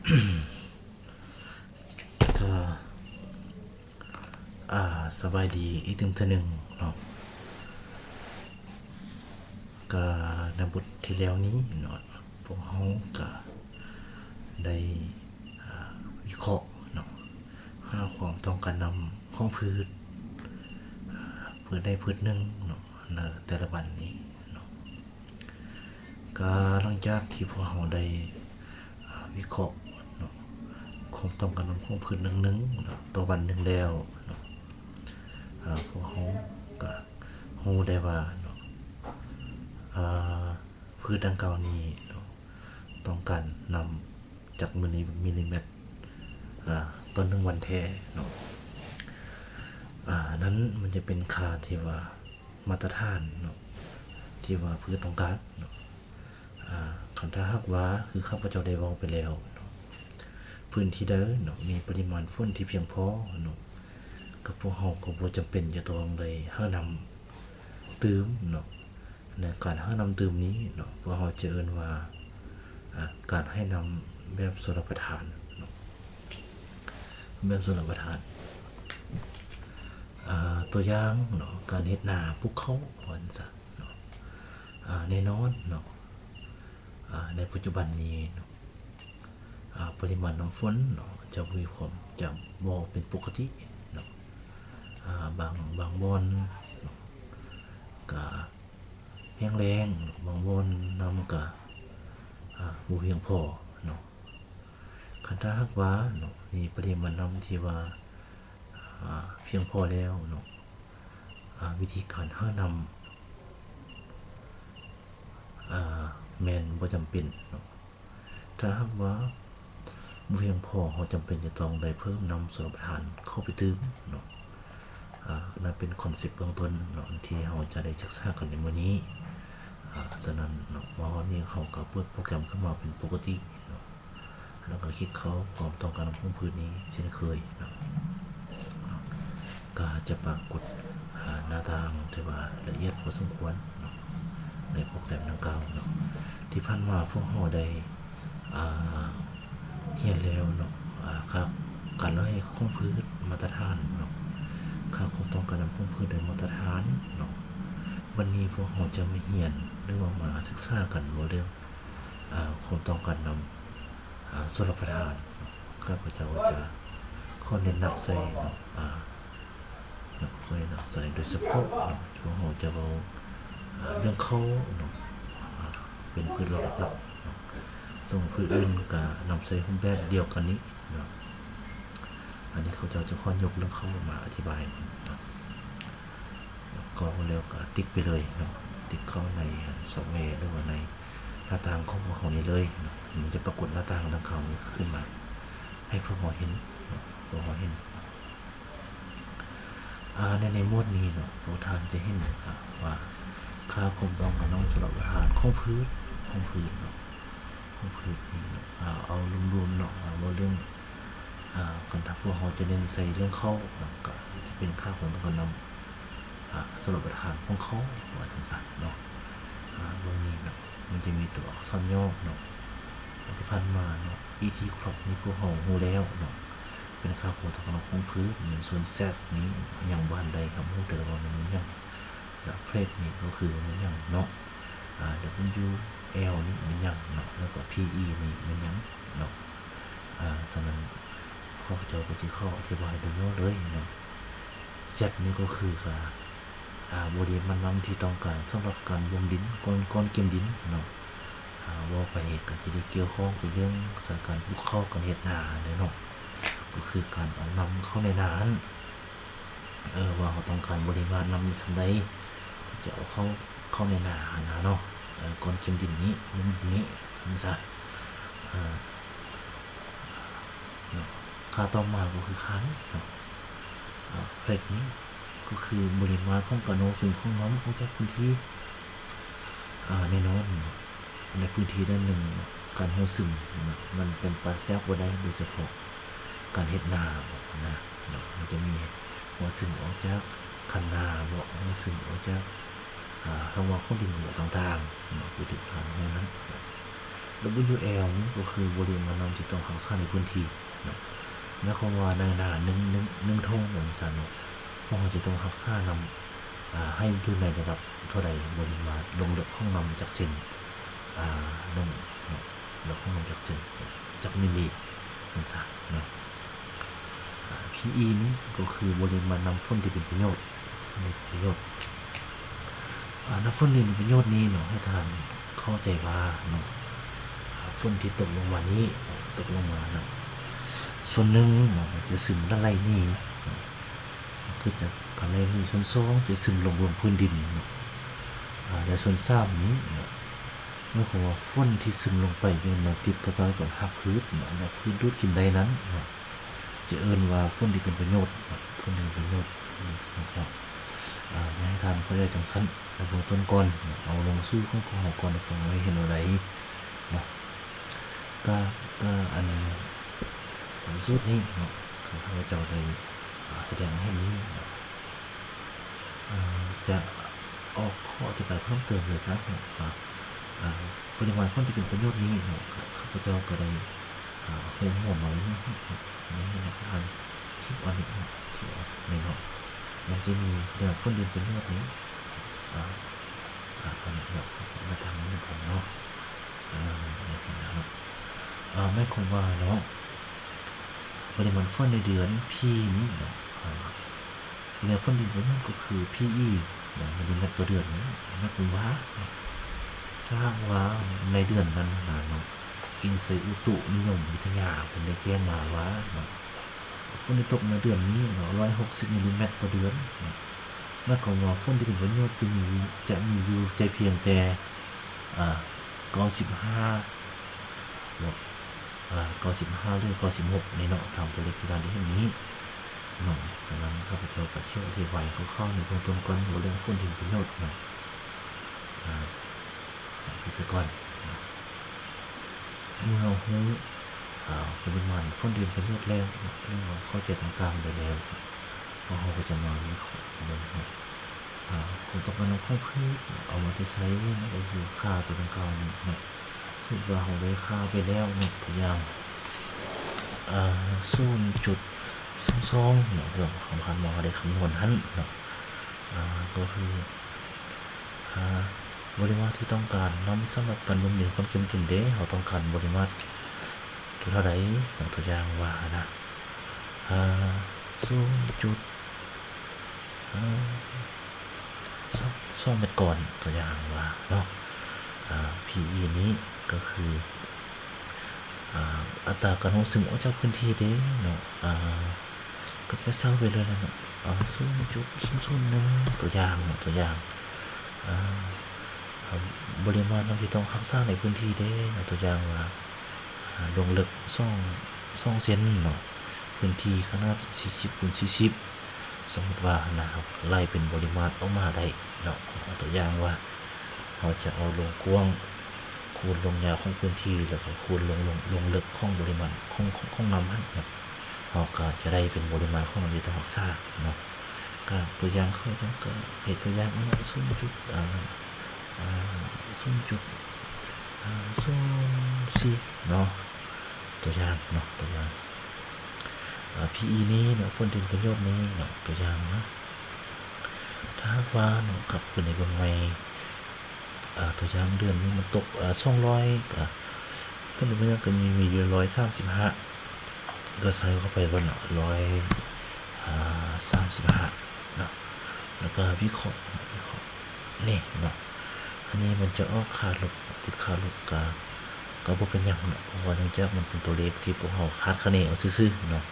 ກໍ ອ່າ ສະບາຍດີອີກເທື່ອໜຶ່ງເນາະ. ກໍໃນບົດທີ່ແລ້ວນີ້ເນາະ ພວກເຮົາກໍໄດ້ ອ່າ ວິເຄາະເນາະ ຫາຄວາມຕ້ອງການນຳຂອງພືດ ອ່າ ພືດໃດພືດໜຶ່ງເນາະ ໃນແຕ່ລະວັນນີ້ເນາະ. ກໍຫຼັງຈາກທີ່ພວກເຮົາໄດ້ ອ່າ ວິເຄາະເນາະ ຄວາມຕ້ອງການນຳຂອງພືດໜຶ່ງໆເນາະ ຕໍ່ວັນໜຶ່ງແລ້ວເນາະ ອ່າ ພວກເຮົາກໍຮູ້ໄດ້ວ່າເນາະ ອ່າ ພືດດັ່ງກ່າວນີ້ເນາະ ຕ້ອງການນຳຈັກມິນລີແມັດ ອ່າ ຕໍ່ໜຶ່ງວັນແທ້ເນາະ. ອ່າ ນັ້ນມັນຈະເປັນຄ່າທີ່ວ່າມາດຕະຖານເນາະ ທີ່ວ່າພືດຕ້ອງການເນາະ. ອ່າ ຄັນຖ້າຫາກວ່າ ຄືຂ້າພະເຈົ້າໄດ້ເວົ້າໄປແລ້ວເນາະ ພື້ນທີ່ໃດເນາະ ມີປະລິມານຝົນທີ່ພຽງພໍເນາະ ກໍພວກເຮົາກໍບໍ່ຈຳເປັນຈະຕ້ອງໄດ້ຫານຳຕື່ມເນາະ. ໃນການຫານຳຕື່ມນີ້ເນາະ ພວກເຮົາຈະເອີ້ນວ່າ ອ່າ ການໃຫ້ນຳແບບຊົນລະປະທານເນາະ ແບບຊົນລະປະທານ. ອ່າ ຕົວຢ່າງເນາະ ການເຮັດນາປູກເຂົ້າ ວ່າຊັ້ນຊະເນາະ ອ່າ ແນ່ນອນເນາະ ອ່າ ໃນປັດຈຸບັນນີ້ເນາະ ອ່າ ປະລິມານນ້ຳຝົນເນາະ ຈະມີຄວາມ ຈະບໍ່ເປັນປົກກະຕິເນາະ. ອ່າ ບາງ ບາງບ່ອນເນາະ ກະແຫ້ງແລ້ງເນາະ ບາງບ່ອນນ້ຳກະ ອ່າ ບໍ່ພຽງພໍເນາະ. ຄັນຖ້າຫາກວ່າເນາະ ມີປະລິມານນ້ຳທີ່ວ່າ ອ່າ ພຽງພໍແລ້ວເນາະ ອ່າ ວິທີການຫານ້ຳ ອ່າ ແມ່ນບໍ່ຈຳເປັນເນາະ. ຖ້າຫາກວ່າບໍ່ພຽງພໍ ເຮົາຈຳເປັນຈະຕ້ອງໄດ້ເພີ່ມນ້ຳຊົນລະປະທານເຂົ້າໄປຕື່ມເນາະ. ອ່າ ນັ້ນເປັນຄອນເຊັບເບື້ອງຕົ້ນເນາະ ທີ່ເຮົາຈະໄດ້ສຶກສາກັນໃນມື້ນີ້. ອ່າ ສະນັ້ນເນາະ ມາຮອດນີ້ເຮົາກໍເປີດໂປຣແກຣມຂຶ້ນມາເປັນປົກກະຕິເນາະ ແລ້ວກໍຄລິກເຂົ້າຄວາມຕ້ອງການຂອງພືດນີ້ເຊັ່ນເຄີຍເນາະ. ກໍຈະປາກົດ ອ່າ ໜ້າຕ່າງທີ່ວ່າລະອຽດພໍສົມຄວນເນາະ ໃນໂປຣແກຣມດັ່ງກ່າວເນາະ. ທີ່ຜ່ານມາພວກເຮົາໄດ້ ອ່າ ຮຽນແລ້ວເນາະ ອ່າ ຄ່າການເລືອກໃຫ້ຂອງພືດມາດຕະຖານເນາະ ຄ່າຄວາມຕ້ອງການຂອງພືດໄດ້ມາດຕະຖານເນາະ. ບັດນີ້ພວກເຮົາຈະມາຮຽນ ຫຼືວ່າມາສຶກສາກັນເວົ້າເລື່ອງ ອ່າ ຄວາມຕ້ອງການນຳ ອ່າ ຊົນລະປະທານເນາະ. ຂ້າພະເຈົ້າຈະຂໍເນັ້ນໜັກໃສ່ເນາະ ອ່າ ເນາະ ຂ້ອຍນຳໃຊ້ໂດຍສະເພາະເນາະ ພວກເຮົາຈະເວົ້າ ເລື່ອງເຂົ້າເນາະ ເປັນພືດຫຼັກໆເນາະ ສ່ວນພືດອື່ນກະນຳໃຊ້ຮູບແບບດຽວກັນນີ້ເນາະ. ອັນນີ້ຂ້າພະເຈົ້າຈະຂໍຍົກເລື່ອງເຂົ້າມາອະທິບາຍເນາະ ກໍແລ້ວກໍຕິກໄປເລີຍເນາະ ຕິກເຂົ້າໃນຊອບແວ ຫຼືວ່າໃນໜ້າຕ່າງຂອງພວກເຮົານີ້ເລີຍເນາະ. ມັນຈະປາກົດໜ້າຕ່າງດັ່ງກ່າວນີ້ຂຶ້ນມາໃຫ້ພວກເຮົາເຫັນເນາະ ພວກເຮົາເຫັນ ອ່າ ໃນ ໃນໝວດນີ້ເນາະ ພວກທ່ານຈະເຫັນ ອ່າ ວ່າຄ່າຄວາມຕ້ອງການນຳຊົນລະປະທານຂອງພືດ ຂອງພືດເນາະ ຂອງພືດນີ້ເນາະ ອ່າ ເອົາລວມໆເນາະ ເວົ້າເລື່ອງ ອ່າ ຄັນຖ້າພວກເຮົາຈະເນັ້ນໃສ່ເລື່ອງເຂົ້າເນາະ ກໍຈະເປັນຄ່າຄວາມຕ້ອງການນຳ ອ່າ ຊົນລະປະທານຂອງເຂົ້າ ວ່າຊັ້ນຊະເນາະ. ອ່າ ເບິ່ງນີ້ເນາະ ມັນຈະມີຕົວອັກສອນຫຍໍ້ເນາະ ທີ່ຜ່ານມາເນາະ ອີທີຄຣັອບນີ້ພວກເຮົາຮູ້ແລ້ວເນາະ ເປັນຄ່າຄວາມຕ້ອງການຂອງພືດ. ໃນສ່ວນແຊັດນີ້ຍັງບໍ່ທັນໄດ້ຮັບຮູ້ເທື່ອວ່າມັນແມ່ນຫຍັງ ແລ້ວເຟຣດນີ້ກໍຄືແມ່ນຫຍັງເນາະ ອ່າ ດັບເບິນຢູແອລນີ້ແມ່ນຫຍັງເນາະ ແລ້ວກໍພີອີນີ້ແມ່ນຫຍັງເນາະ. ອ່າ ສະນັ້ນ ຂ້າພະເຈົ້າກໍຈະຂໍອະທິບາຍໂດຍຫຍໍ້ເລີຍເນາະ. ແຊັດນີ້ກໍຄືການ ອ່າ ບໍລິມານນ້ຳທີ່ຕ້ອງການສຳລັບການບົ່ມດິນກ່ອນ ກ່ອນກຽມດິນເນາະ. ອ່າ ເວົ້າໄປກໍຈະໄດ້ກ່ຽວຂ້ອງໄປເລື່ອງສາຍການປູກເຂົ້າ ການເຮັດນາຫັ້ນແຫຼະເນາະ ກໍຄືການເອົານ້ຳເຂົ້າໃນນາຫັ້ນ ເອີ ວ່າເຮົາຕ້ອງການບໍລິມານນ້ຳສ່ຳໃດ ທີ່ຈະເອົາເຂົ້າ ເຂົ້າໃນນາຫັ້ນນະເນາະ ເອີ ກ່ອນກຽມດິນນີ້ ມຸມນີ້ ເປັນຊັ້ນຊະ ເອີ ເນາະ. ຄ່າຕໍ່ມາກໍຄືຄ່ານີ້ເນາະ ເອີ ເຟຣດນີ້ ກໍຄືບໍລິມານຂອງການຫົວຊຶມຂອງນ້ຳອອກຈາກພື້ນທີ່ ອ່າ ແນ່ນອນເນາະ ໃນພື້ນທີ່ນັ້ນໜຶ່ງ ການຫົວຊຶມເນາະ ມັນເປັນປາສະຈາກບໍ່ໄດ້ ໂດຍສະເພາະການເຮັດນາເນາະ ມັນຈະມີຫົວຊຶມອອກຈາກຄັນນາເນາະ ຫົວຊຶມອອກຈາກ ອ່າ ທາງເວົ້າຂອງດິນເບາະຕ່າງໆເນາະ ຄືທີ່ທ່ານຮູ້ນັ້ນເນາະ. ดับเบิลยูแอล ນີ້ກໍຄືບໍລິມານນ້ຳທີ່ຕ້ອງຮັກສາໃນພື້ນທີ່ເນາະ, ໝາຍຄວາມວ່າໃນໜ້າໜຶ່ງ ໜຶ່ງ ໜຶ່ງຖົງວ່າຊັ້ນເນາະ, ພວກເຮົາຈະຕ້ອງຮັກສານ້ຳ ອ່າ ໃຫ້ຢູ່ໃນລະດັບເທົ່າໃດ, ບໍລິມານລົງເລິກຂອງນ້ຳຈັກເຊັນ ອ່າ ລົງເນາະ, ເລິກຂອງນ້ຳຈັກເຊັນ ຈັກມິລລີ ຈັ່ງຊັ້ນເນາະ. ອ່າ ພີອີ ນີ້ກໍຄືບໍລິມານນ້ຳຝົນທີ່ເປັນປະໂຫຍດ, ຝົນທີ່ເປັນປະໂຫຍດ. ອ່າ ນ້ຳຝົນທີ່ເປັນປະໂຫຍດນີ້ເນາະ, ໃຫ້ທ່ານເຂົ້າໃຈວ່າເນາະ, ອ່າ ຝົນທີ່ຕົກລົງມານີ້, ຕົກລົງມາເນາະ, ສ່ວນໜຶ່ງເນາະ ຈະຊຶມລະໄຫຼໜີເນາະ, ຄືຈະ ກະໄຫຼໜີ, ສ່ວນສອງຈະຊຶມລົງ ລົງພື້ນດິນເນາະ, ອ່າ ແລະ ສ່ວນສາມນີ້ເນາະ ໝາຍຄວາມວ່າຝົນທີ່ຊຶມລົງໄປຢູ່ໃນ ຕິດກັບຮາກພືດເນາະ ແລະ ພືດດູດກິນໄດ້ນັ້ນເນາະ, ຈະເອີ້ນວ່າຝົນທີ່ເປັນປະໂຫຍດເນາະ, ຝົນທີ່ເປັນປະໂຫຍດເນາະ. ອ່າ ຢາກໃຫ້ທ່ານເຂົ້າໃຈຈັ່ງຊັ້ນໃນເບື້ອງຕົ້ນກ່ອນເນາະ, ເອົາລົງມາສູ່ຂອງພວກເຮົາກ່ອນ ວ່າເຮົາເຫັນແນວໃດເນາະ. ກະ ກະອັນ ຕາມສູດນີ້ເນາະ ທີ່ຂ້າພະເຈົ້າໄດ້ ອ່າ ສະແດງໃຫ້ເຫັນນີ້ເນາະ, ເອີ ຈະອອກຂໍ້ອະທິບາຍເພີ່ມເຕີມເລີຍຊະເນາະ ວ່າ ເອີ ປະລິມານຝົນທີ່ເປັນປະໂຫຍດນີ້ເນາະ ຂ້າພະເຈົ້າກໍໄດ້ ເອີ ໂຮມຫົວມາໄວ້ໃຫ້ເນາະ ໃຫ້ທ່ານຄິດເອົານີ້ເນາະ ຄິດເອົານີ້ເນາະ, ມັນຈະມີເລື່ອງຝົນທີ່ເປັນປະໂຫຍດນີ້ ອ່າ ອ່າ ອັນນີ້ເນາະ ມາຕັ້ງນີ້ກ່ອນເນາະ. ອ່າ ເນາະ ເນາະ ເນາະ ເອີ ໝາຍຄວາມວ່າເນາະ ປະລິມານຝົນໃນເດືອນ P ນີ້ເນາະ ເອີ ປະລິມານຝົນທີ່ປະໂຫຍດກໍຄື P E ເນາະ ມິລລີແມັດຕໍ່ເດືອນ. ໝາຍຄວາມວ່າ ຖ້າຫາກວ່າໃນເດືອນນັ້ນຫັ້ນນະເນາະ ອີງໃສ່ອຸຕຸນິຍົມວິທະຍາ ເພິ່ນໄດ້ແຈ້ງມາວ່າເນາະ ຝົນທີ່ຕົກໃນເດືອນນີ້ເນາະ ຮ້ອຍຫົກສິບມິລລີແມັດຕໍ່ເດືອນເນາະ, ໝາຍຄວາມວ່າຝົນທີ່ເປັນປະໂຫຍດຈະມີຢູ່ ຈະມີຢູ່ແຕ່ພຽງແຕ່ ອ່າ ເກົ້າສິບຫ້າ ເນາະ ເກົ້າສິບຫ້າ ຫຼື ເກົ້າສິບຫົກນີ້ເນາະ ຕາມຕົວເລກທີ່ທ່ານໄດ້ເຫັນນີ້ເນາະ. ສະນັ້ນ ຂ້າພະເຈົ້າກໍຊິອະທິບາຍຄ່າວໆໃນເບື້ອງຕົ້ນກ່ອນ ວ່າເລື່ອງຝົນທີ່ເປັນປະໂຫຍດເນາະ ອາ ປິດໄປກ່ອນເນາະ. ເມື່ອເຮົາຮູ້ ອາ ປະລິມານຝົນທີ່ເປັນປະໂຫຍດແລ້ວເນາະ ຫຼືວ່າເຂົ້າໃຈຕ່າງໆໄປແລ້ວ ພວກເຮົາກໍຈະມາວິເຄາະເບິ່ງເນາະ ອາ ຄວາມຕ້ອງການຂອງພືດເນາະ ເອົາມາແຕ່ໃສເນາະ ກໍຄືຄ່າຕົວດັ່ງກ່າວນີ້ເນາະ. ສົມມຸດວ່າເຮົາໄດ້ຄ່າໄປແລ້ວເນາະ ຕົວຢ່າງ ອາ ສູນຈຸດສອງສອງເນາະ ເຮົາຄາດວ່າເຮົາໄດ້ຄຳນວນຫັ້ນເນາະ ອາ ກໍຄື ອາ ບໍລິມາດທີ່ຕ້ອງການນ້ຳສຳລັບການບົ່ມດິນຄວາມເຂັ້ມດິນເດ ເຮົາຕ້ອງການບໍລິມາດເທົ່າໃດເນາະ ຕົວຢ່າງວ່ານະ ອາ ສູນຈຸດ ອາ ສອງ ສອງແມັດກ້ອນ ຕົວຢ່າງວ່າເນາະ ອາ ພີອີ ນີ້ກໍຄື ອາ ອັດຕາການຫົວຊຶມອອກຈາກພື້ນທີ່ເດ້ເນາະ ອາ ກໍຈະເຊົາໄປເລີຍແຫຼະເນາະ ອາ ສູນຈຸດສູນສູນໜຶ່ງ ຕົວຢ່າງເນາະ ຕົວຢ່າງ ອາ ອາ ບໍລິມານນ້ຳທີ່ຕ້ອງຮັກສາໃນພື້ນທີ່ເດ້ເນາະ ຕົວຢ່າງວ່າ ອາ ລົງເລິກສອງ ສອງເຊັນເນາະ ພື້ນທີ່ຂະໜາດສີ່ສິບຄູນສີ່ສິບ ສົມມຸດວ່າຫັ້ນນະ ເຮົາໄລ່ເປັນບໍລິມາດອອກມາໄດ້ເນາະ ຕົວຢ່າງວ່າ ເຮົາຈະເອົາລວງກວ້າງ ຄູນລວງຍາວຂອງພື້ນທີ່ ແລ້ວກໍຄູນລວງ ລວງ ລວງເລິກຂອງບໍລິມານຂອງ ຂອງ ຂອງນ້ຳຫັ້ນເນາະ ເຮົາກໍຈະໄດ້ເປັນບໍລິມານຂອງນ້ຳທີ່ຕ້ອງຮັກສາເນາະ. ກໍຕົວຢ່າງເຂົາເຈົ້າກໍເຮັດຕົວຢ່າງເອົາສູນຈຸດ ອາ ອາ ສູນຈຸດ ອາ ສູນສີ່ເນາະ ຕົວຢ່າງເນາະ ຕົວຢ່າງ ອາ ພີອີ ນີ້ເນາະ ຝົນທີ່ເປັນປະໂຫຍດນີ້ເນາະ ຕົວຢ່າງເນາະ ຖ້າຫາກວ່າເນາະ ກັບຄືນໃນເບື້ອງໃໝ່ ອາ ຕົວຢ່າງເດືອນນີ້ມັນຕົກ ອາ ສອງຮ້ອຍ ກະ ເພິ່ນກໍຍັງ ກໍມີ ມີຢູ່ຮ້ອຍສາມສິບຫ້າ ກໍໃສ່ເຂົ້າໄປໂລດເນາະ ຮ້ອຍ ອາ ສາມສິບຫ້າເນາະ ແລ້ວກໍວິເຄາະ ວິເຄາະນີ້ເນາະ ອັນນີ້ມັນຈະອອກຄ່າລົບ ຕິດຄ່າລົບ ກະ ກະບໍ່ເປັນຫຍັງເນາະ ເພາະວ່າເນື່ອງຈາກມັນເປັນຕົວເລກທີ່ພວກເຮົາຄາດຄະເນເອົາຊື່ໆເນາະ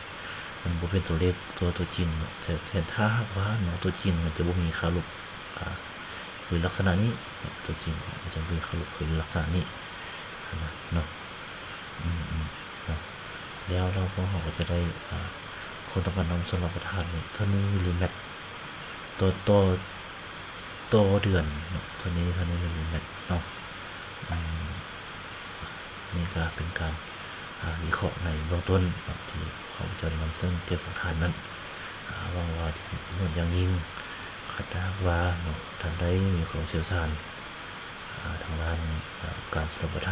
ມັນບໍ່ເປັນຕົວເລກຕົວ ຕົວຈິງເນາະ ແຕ່ ແຕ່ຖ້າຫາກວ່າເນາະ ຕົວຈິງມັນຈະບໍ່ມີຄ່າລົບ ອ່າ ຄືລັກສະນະນີ້ເນາະ ຕົວຈິງມັນຈະມີຄ່າລົບຄືລັກສະນະນີ້ຫັ້ນນະເນາະ ອືມໆ ເນາະ ແລ້ວ ແລ້ວພວກເຮົາກໍຈະໄດ້ ອ່າ ຄວາມຕ້ອງການນ້ຳຊົນລະປະທານນີ້ເທົ່ານີ້ມິລລີແມັດຕໍ່ ຕໍ່ ຕໍ່ເດືອນເນາະ ເທົ່ານີ້ ເທົ່ານີ້ມິລລີແມັດເນາະ ອືມ ນີ້ກໍເປັນການ ອ່າ ວິເຄາະໃນເບື້ອງຕົ້ນເນາະ ທີ່ຂ້າພະເຈົ້າໄດ້ນຳເສີນແກ່ພວກທ່ານນັ້ນ ອ່າ ຫວັງວ່າຈະເປັນປະໂຫຍດຢ່າງຍິ່ງ ຄັນຖ້າຫາກວ່າເນາະ ທ່ານໃດມີຄວາມຊ່ຽວຊານ ອ່າ ທາງດ້ານ ອ່າ ການຊົນລະປະທານ